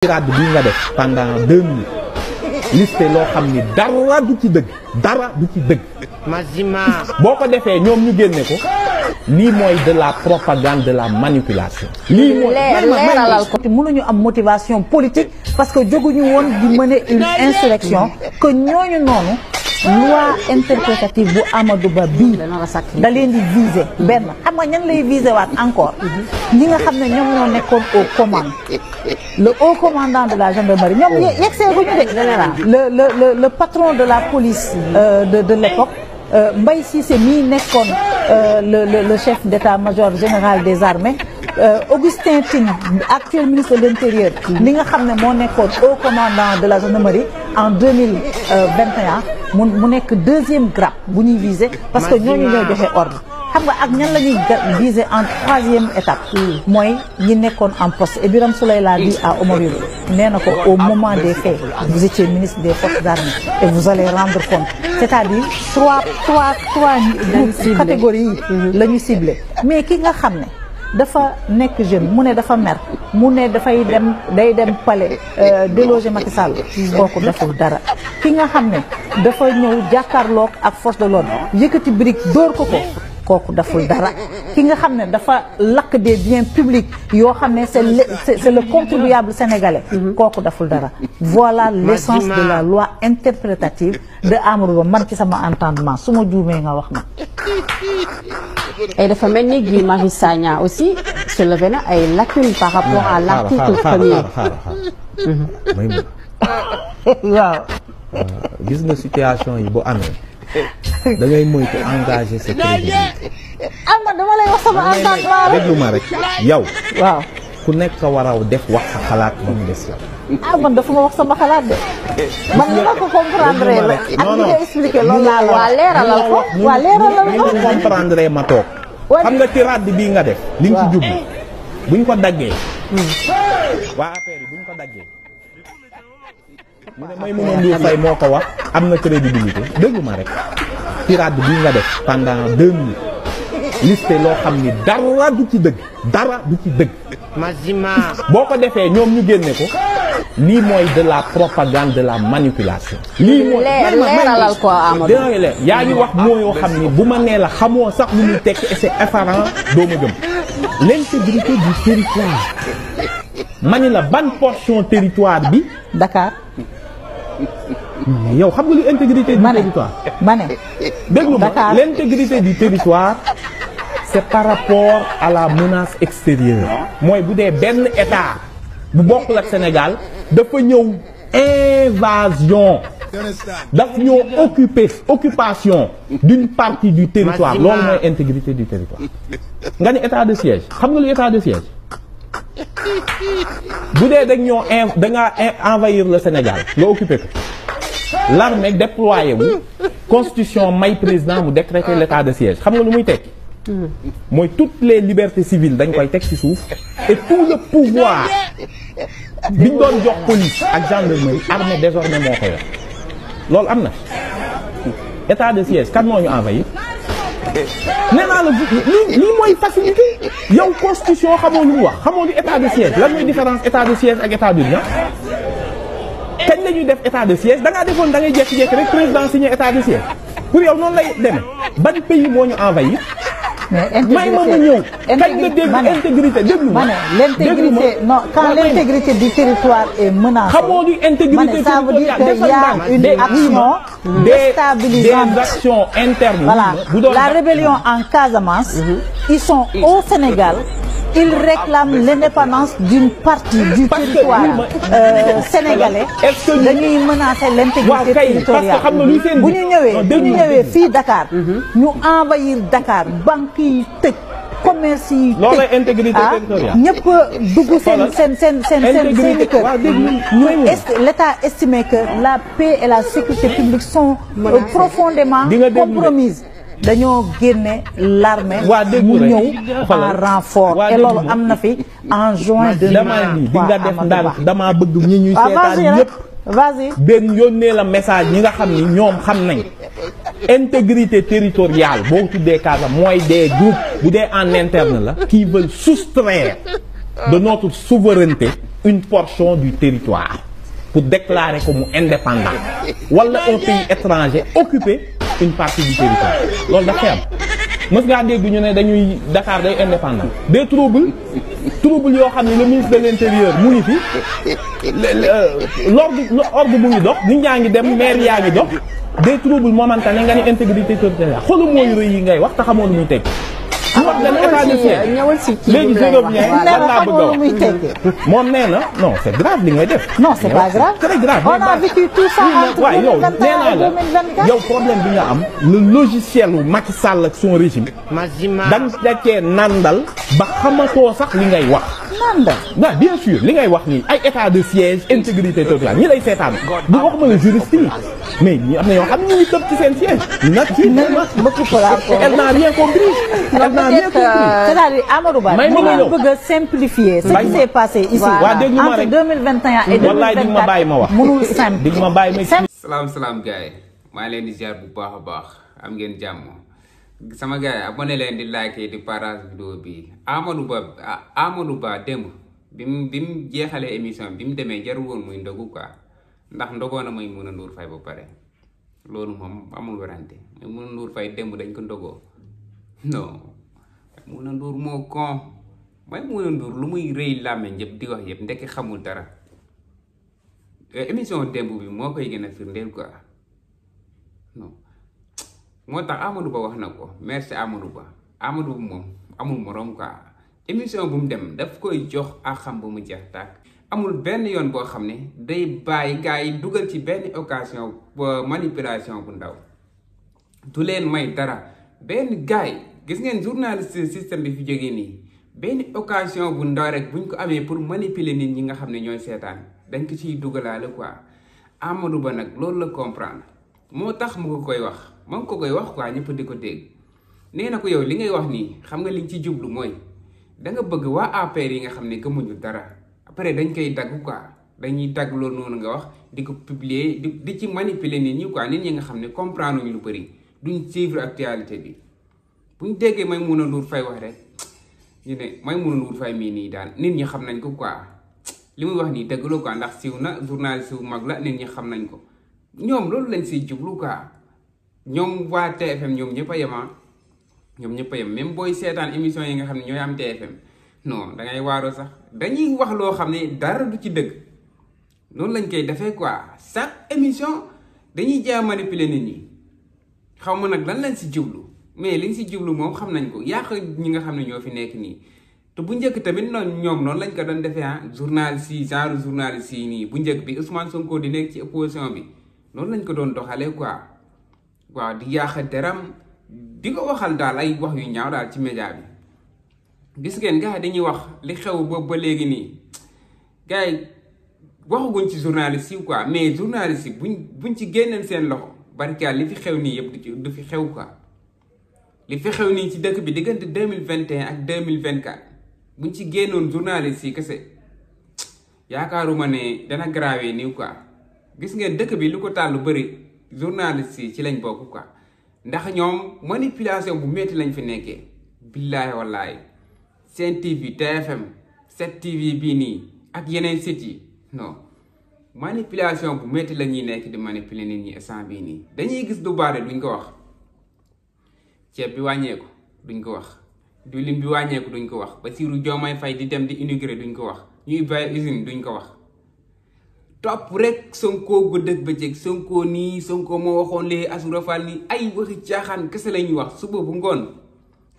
tirade bi nga def pendant 2 minutes liste loo xam ni dara du ci dëgg boo ko defee ñoom ñu génne ko lii mooy de la propagande, de la manipulation. lii mooy leeralal ko mënuñu am motivation politique parce que jóguñu woon di mener une insurrection que ñooñu noonu loi interprétative bu Amadou Ba bii da leen di viser benn xam nga ñan lay viser waat encore ñi nga xam ne ñoom ñoo nekkoon au commande le haut commandant de la gendarmerie ñoom yegsee guñu de le patron de la police de l'époque Mbaye Cissé mii nekkoon le chef d'état-major général des armées Augustin Tine actuel ministre de l'intérieur li nga xam ne moo nekkoon haut commandant de la gendarmerie en 2021 mu nekk 2e grade bu ñuy viser parce que ñooñu ñoo joxe ordre xam nga ak ñan la ñuy viser en 3e étape mooy ñi nekkoon en poste et Birame Souleye l'a dit à Omar Youm nee na ko au moment des faits vous étiez ministre des forces armées et vous allez rendre compte c'est-à-dire trois groupes catégories yi la ñu ciblé mais ki nga xam ne dafa nekk jeune mu ne dafa mer mu ne day dem palais déloger Macky Sall kooku deful dara ki nga xam ne dafa ñëw jàkkaarloog ak force de l'ordre yëkkati brique dóor ko kooku deful dara ki nga xam ne dafa lakk des biens publics yoo xam ne c'est le contribuable sénégalais kooku deful dara voilà l'essence de la loi interprétative de Amadou Ba man ci sama entendement su ma juumee nga wax na et dafa mel ni Guy Marius Sagna aussi soulevé na ay lacunes par rapport à l'article 1er. waaw. gis nga situation yi bu amee da ngay moytu engagé sa crédibilité. man dama lay wax sama entendement rek. déglu ma rek yow. waaw. ku nekk waraw def wax sa xalaat ba mu des yow. man dafa ma wax sama xalaat de. man ni ma ko comprendre la. ak li nga expliqué loolu laa la. waa leeralal ko waa leeralal ko. ni comprendre ma toog. xam nga tirade bii nga def. li nga ci jublu buñ ko daggee. waa affaire yi buñ ko daggee. mu ne Maïmouna Ndour Faye moo ko wax am na crédibilité déglu ma rek tirade bii nga def pendant 2 minutes liste loo xam ni dara du ci dëgg. boo ko defee ñoom ñu génne ko lii mooy de la propagande, de la manipulation. lii mooy leeralal ko Amadou. yaa ngi wax moo yoo xam ni bu ma nee la xamoo sax lu muy tekki et c'est effarant doo ma gëm l'intégrité du territoire mani la ban portion territoire bi Dakar. yow xam nga lu intégrité du territoire ma ne déglu ma l'intégrité du territoire c'est par rapport à la menace extérieure mooy bu dee benn état bu bokkul ak Sénégal dafa ñëw invasion daf ñëw occupation d'une partie du territoire loolu mooy intégrité du territoire nga ni état de siège xam nga lu état de siège bu dee da ngaa envahir le Sénégal nga occupé ko l'armée déployé wu constitution may président mu décréter l'état de siège xam nga lu muy tekki mooy toutes les libertés civiles dañ koy teg ci suuf et tout le pouvoir biñ doon jox police ak gendarmerie armée désormais moo ko yor loolu am na état de siège kan moo ñu envahir nee naa la lii mooy facilité yow constitution xamoo lu mu wax xamoo lu état de siège lan mooy différence état de siège ak état d'urgence kañ la ñuy def état de siège da ngaa defoon da ngay jékki-jékki rek président signé état de siège pour yow noonu lay demee ban pays moo ñu envahir. may ma ñëw kañ nga dégg intégrité déglu ma l'intégrité non quand l'intégrité du territoire est menacée. xamoo du intégrité ça veut dire qu'il y a une action déstabilisante. des actions internes. Voilà la rébellion en Casamance. Ils sont au Sénégal. Ils réclament l'indépendance d'une partie du territoire sénégalais. dañuy menacer l'intégrité territoriale. bu ñu ñëwee fii Dakar. ñu envahir Dakar banques yi tëj commerce yi tëj. loolu intégrité territoriale. ñëpp dugg seen kër. l'État estimé que la paix et la sécurité publique sont profondément compromises. dañoo génne l'armée mu ñëw en renfort et loolu am na fi en juin 2023 di nga def ndànk damaa bëgg ñi ñuy seetaan ñëpp vas-y benn yónnee la message ñi nga xam ni ñoom xam nañ intégrité territoriale boo tuddee Casa mooy des groupes bu dee en interne la qui veulent soustraire de notre souveraineté une portion du territoire pour déclarer comme indépendant wala un pays étranger occuper une partie du territoire loolu dafa am mës ngaa dégg ñu ne dañuy Dakar day indépendant des troubles yoo xam ne le ministre de l'intérieur mu ngi fi l'ordre mu ngi dox nit ñaa ngi dem maire yaa ngi dox des troubles momentanés nga ni intégrité territoriale xoolu mooy rëy yi ngay wax te xamoo lu muy teg su wax dana état de siège léegi je reviens lan laa bëgg a wax moom nee na non c'est grave li ngay def non c'est pas grave très grave on a vécu tout ça entre 2021 et 2024 yow problème bi nga am le logiciel u Macky Sall ak son régime dañ cee nandal ba xamatoo sax li ngay wax nandal waaw bien sûr li ngay wax nii ay état de siège intégrité territoriale ñi lay seetaan du waxuma la juriste yi mais ñi am na yoo xam ne ñu ngi tëb ci seen siège nag ci elle n'a rien compris c'est-à-dire Amadou Ba ñu ngi bëgg a simplifier ce qui s'est passé ici entre 2021 et 2024 mënul simple dig ma bàyyi ma salaam gars yi maa ngi leen di ziar bu baax a baax am ngeen jàmm sama gars yi abonné leen di like di partage vidéo bi Amadou Ba démb bi mu jeexalee émission bi mu demee jarul woon muy ndogu quoi ndax ndogoon na muy Maimouna Ndour Faye ba pare loolu moom amul werante Maimouna Ndour Faye démb dañ ko ndogoo non Maimouna Ndour moo con Maimouna Ndour lu muy rëy làmmeñ yëpp di wax yëpp ndekki xamul dara émission démb bi moo koy gën a firndeel quoi non moo tax Amadou Ba wax na ko merci Amadou Ba Amadou Ba moom amul morom quoi émission bu mu dem daf koy jox ak xam ba mu jeex tàkk amul benn yoon boo xam ne day bàyyi gars yi dugal ci benn occasion manipulation bu ndaw du leen may dara benn gars yi gis ngeen journaliste système bi fi jógee nii benn occasion bu ndaw rek buñ ko amee pour manipuler nit ñi nga xam ne ñooy seetaan dañ ko ciy dugalaale quoi Amadou Ba nag loolu la comprendre moo tax mu ko koy wax ma ngi ko koy wax quoi ñëpp di ko dégg nee na ko yow li ngay wax nii xam nga liñ ci jublu mooy da nga bëgg waa APR yi nga xam ne gëmuñu dara après dañ koy dagg quoi dañuy dagg loolu noonu nga wax di ko publier di ci manipuler nit ñi quoi nit ñi nga xam ne comprendre ñu lu bëri duñ suivre actualité bi buñ déggee Maimouna Ndour Faye wax rek ñu ne Maimouna Ndour Faye mii nii daal nit ñi xam nañ ko quoi li muy wax nii dëgg la quoi ndax siiw na journaliste bu mag la nit ñi xam nañ ko ñoom loolu lañ siy jublu quoi ñoom waa TFM ñoom ñëpp a yem même booy seetaan émission yi nga xam ne ñooy am TFM non da ngay waaroo sax dañuy wax loo xam ne dara du ci dëgg noonu lañ koy defee quoi chaque émission dañuy jaay manipuler nit ñi xaw ma nag lan lañ si jublu mais liñ si jublu moom xam nañ ko yàq ñi nga xam ne ñoo fi nekk nii te bu njëkk tamit noonu ñoom noonu lañ ko doon defee journaliste yi genre journaliste yi nii bu njëkk bi Ousmane Sonko di nekk ci opposition bi noonu lañ ko doon doxalee quoi waaw di yàq deram di ko waxal daal ay wax yu ñaaw daal ci média bi gis ngeen gars yi dañuy wax li xew ba léegi nii gars yi waxaguñ ci journaliste yi quoi mais journaliste yi buñ ci génneen seen loxo barkaal li fi xew nii yëpp du fi xew quoi li fi xew nii ci dëkk bi diggante 2021 ak 2024 buñ ci génnoon journaliste yi kese yaakaaruma ne dana grave nii quoi gis ngeen dëkk bi lu ko taal lu bëri journaliste yi ci lañ bokk quoi ndax ñoom manipulation bu métti lañ fi nekkee billaahi wallaahi Sen TV TFM 7TV bii nii ak yeneen sites yi non manipulation bu métti la ñuy nekk di manipuler nit ñi instant bii nii dañuy gis du baare duñ ko wax ceeb bi wàññeeku duñ ko wax diwlin bi wàññeeku duñ ko wax Bassirou Diomaye Faye di dem di inauguré duñ ko wax ñuy bàyyi usine duñ ko wax topp rek Sonko guddeeg bëccëg Sonko nii Sonko moo waxoon lee Assoura Fall nii ay waxi caaxaan kese la ñuy wax suba bu ngoon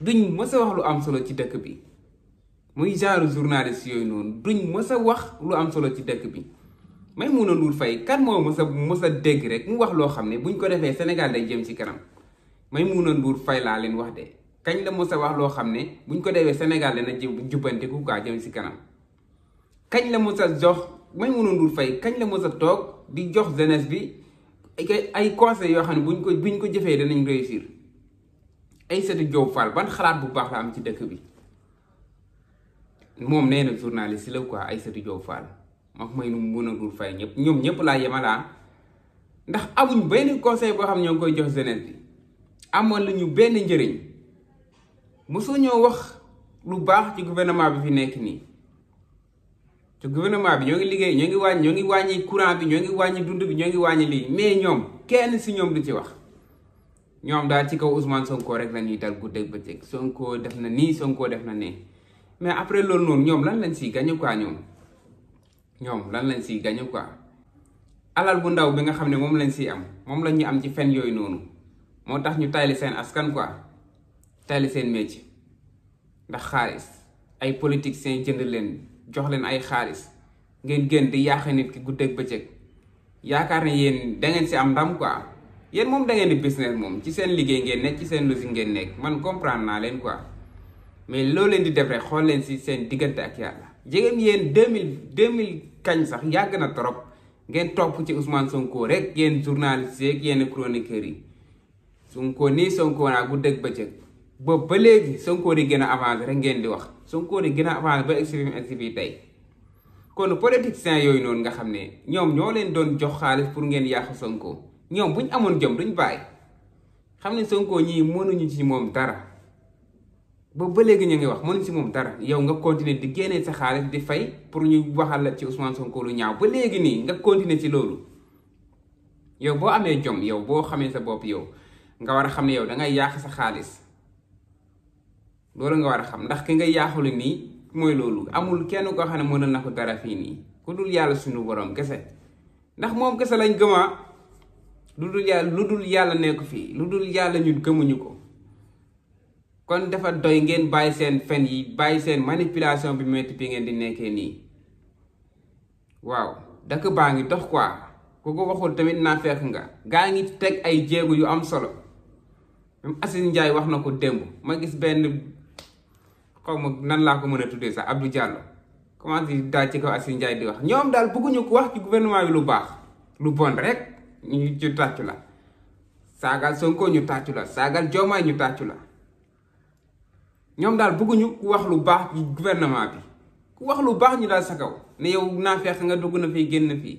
duñ mës a wax lu am solo ci dëkk bi muy genre journaliste yooyu noonu duñ mës a wax lu am solo ci dëkk bi Maimouna Ndour Faye kan moo mës a dégg rek mu wax loo xam ne buñ ko defee Sénégal day jëm ci kanam Maimouna Ndour Faye laa leen wax de kañ la mës a wax loo xam ne buñ ko defee Sénégal dana jubbantiku quoi jëm ci kanam kañ la mës a jox Maimouna Ndour Faye kañ la mës a toog di jox jeunesse bi ay conseils yoo xam ne buñ ko jëfee danañ réussir Aïssatou Diop Fall ban xalaat bu baax la am ci dëkk bi moom nee na journaliste la quoi Aïssatou Diop Fall moom Maimouna Ndour Faye ñoom ñëpp laa yemalaa ndax amuñ benn conseil boo xam ne ñoo ngi koy jox jeunesse bi amoon la ñu benn njëriñ mosoo ñoo wax lu baax ci gouvernement bi fi nekk nii te gouvernement bi ñoo ngi liggéey ñoo ngi wàññi courant bi ñoo ngi wàññi dund bi ñoo ngi wàññi lii mais ñoom kenn si ñoom du ci wax ñoom daal ci kaw Ousmane Sonko rek la ñuy dal guddeeg bëccëg Sonko def na nii Sonko def na nee mais après loolu noonu ñoom lan lañ siy gañu quoi ñoom lan lañ siy gañu quoi alal bu ndaw bi nga xam ne moom lañ siy am moom la ñu am ci fen yooyu noonu moo tax ñu tayli seen askan quoi tayli seen métier ndax xaalis ay politiciens jënd leen jox leen ay xaalis ngeen gën di yàq nit ki guddeeg bëccëg yaakaar ne yéen da ngeen si am ndam quoi yéen moom da ngeen di business moom ci seen liggéey ngeen nekk ci seen logique ngeen nekk man comprendre naa leen quoi mais loo leen di def rek xool leen si seen diggante ak yàlla jegeen yéen 2000 kañ sax yàgg na trop ngeen topp ci Ousmane Sonko rek yéen journaliste yeeg yenn chroniqueurs yi Sonko nii Sonko naa guddeeg bëccëg boobu ba léegi Sonko di gën a avancé rek ngeen di wax Sonko di gën a avancé ba extrémiste bi tey kon politiciens yooyu noonu nga xam ne ñoom ñoo leen doon jox xaalis pour ngeen yàqu Sonko ñoom buñ amoon jom duñ bàyyi xam ne Sonko ñii mënuñu ci moom dara boobu ba léegi ñu ngi wax mënuñu ci moom dara yow nga continuer di génnee sa xaalis di fay pour ñu waxal la ci Ousmane Sonko lu ñaaw ba léegi nii nga continuer ci loolu yow boo amee jom yow boo xamee sa bopp yow nga war a xam ne yow dangay yàq sa xaalis loolu nga war a xam ndax ki nga yaaxulu nii mooy loolu amul kenn koo xam ne mënal na ko dara fii nii ku dul yàlla suñu borom kese ndax moom kese lañ gëmaa lu dul yàlla nekk fii lu dul yàlla ñun gëmuñu ko kon dafa doy ngeen bàyyi seen fen yi bàyyi seen manipulation bi métti bi ngeen di nekkee nii waaw dëkk baa ngi dox quoi ku ko waxul tamit naa fekk nga gaa ngi teg ay jéego yu am solo même Aziz Ndiaye wax na ko démb ma gis benn xaw ma nan laa ko mën a tuddee sax Abdou Diallo commencé daal ci kaw Aziz Ndiaye di wax ñoom daal bëgguñu ko wax ci gouvernement bi lu baax lu bon rek ñu ci tàccu la saagal Sonko ñu tàccu la saagal Diomaye ñu tàccu la ñoom daal bëgguñu ku wax lu baax ci gouvernement bi ku wax lu baax ñu daal sa kaw ne yow naa fekk nga dugg na fii génn fii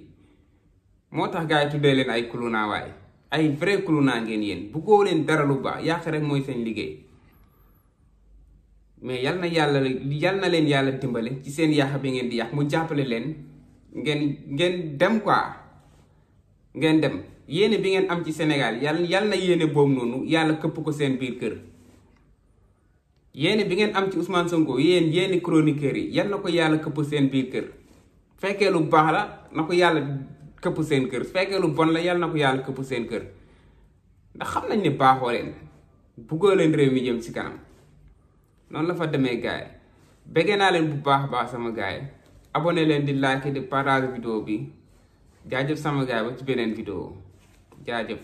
moo tax gars yi tuddee leen ay kuluna waaye ay vrai kuluna ngeen yéen bëggoo leen dara lu baax yàq rek mooy seen liggéey mais yal na leen yàlla dimbale ci seen yàq bi ngeen di yàq mu jàppale leen ngeen dem quoi ngeen dem yéene bi ngeen am ci Sénégal yal na yéene boobu noonu yàlla këpp ko seen biir kër yéene bi ngeen am ci Ousmane Sonko yéeni chroniqueurs yi yal na ko yàlla këpp seen biir kër fekkee lu baax la na ko yàlla këpp seen kër fekkee lu bon la yal na ko yàlla këpp seen kër ndax xam nañ ne baaxoo leen buggoo leen réew mi jëm ci kanam noonu la fa demee gaay bëggee naa leen bu baax sama gaay abonné leen di like di partage vidéo bi jaajëf sama gaay ba ci beneen vidéo jaajëf